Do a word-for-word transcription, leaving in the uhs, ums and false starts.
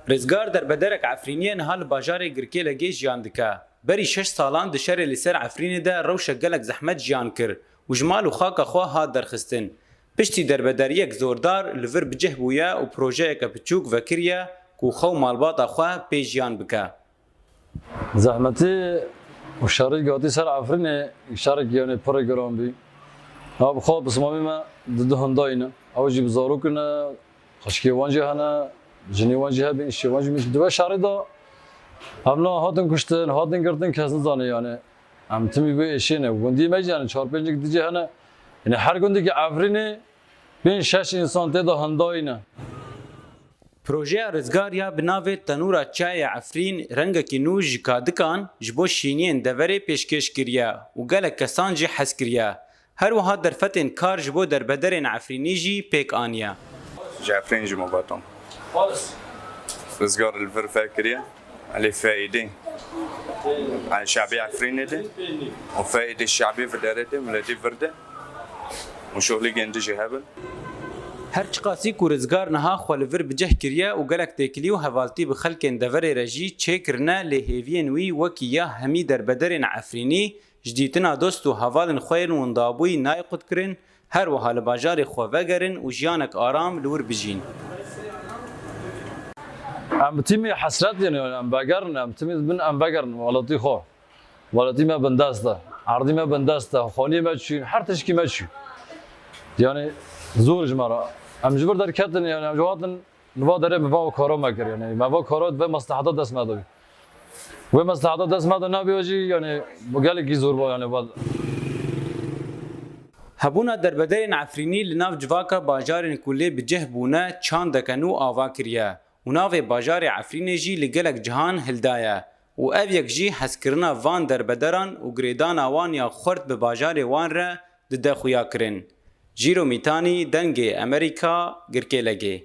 Rizgar derbederek Efrînî ye niha li bajarê Girkêlegê jiyan dike. Berî şeş salan di şerê li ser Efrînê de rewşek gelek zehmet jiyan kir û ji mal û xaka xwe hat derxistin. Piştî derbedariyek zordar li vir bi cih bûye û projeyeke piçûk vekiriye ku xwe û malbata xwe pê jiyan bike. Zehmetî û şerî hatî ser Efrînê, şerek, yanî, pir giran bî. Ha, bi xwe pismamê me di du hindayî ne. Ew jî bi zarok ne, xwişkê wan jî hene, jinê wan jî hebî, îşê wan jî min. Di vê şerê de hevna hatin kuştin, hatin girtin, kes nizane, yanî. Em timî vê êşê ne. Gundî me jî, yanî, çar pêncik dî jî hene. Yanî her gundekî Efrînê pênc şeş însan tê de hindayî ne. Projeya Rizgar ya bi navê Tenûra Çayê Efrîn rengekî nû ji kadikan ji bo şîniyên deverê pêşkêş kiriye û gelek kesan jî hez kiriye. Her wiha derfetên kar ji bo derbederên Efrînî jî pêk aniye. Ji Efrîn jî me baton. Rizgar li vir fekiriye. Elê feîdê. Elê şabê Efrînê de. Û feîdê şabê vir derê de, miletî vir de. Û şohlî gêndî jî hebin. Her çiqasî ku Rizgar niha xwe li vir bi cih kiriye û gelek têkilî û hevaltî bi xelkên deverê re jî çêkirine, lê hêviyên wî wekî ya hemî derbederên Efrînî ji dîtina dost û hevalên xwe yên windabûyî nayê qutkirin, her wiha li bajarê xwe vegerin û jiyanek aram li wir bijîn. Em bi tîmî hesret yên, yanî em vegerin, em tîmî dibin em vegerin welatî xwe. Welatî me bindest e, erdî me bindest e, xaniyê me çûn, her tişkî me çû. Yanî zor ji me re. Em ji vir derketin, yanî em ji hatin li va derê me va kara me kir, yanî me va kara vê mesleheta dest me de bî. Wê mesleheta dest me de nebî jî, yanî bu gelekî zor bû, yanî va. Hebûna derbederên Efrînî li nav civaka bajarên ku lê bi cih bûne çandeke nû ava kiriye û navê bajarê Efrînê jî li gelek cihan hildaye û ev yek jî hezkirina van derbederan û girêdana wan ya xurt bi bajarê wan re dide xuyakirin. Jîro Mîtanî, Dengê Emerîka, Girkêlegê.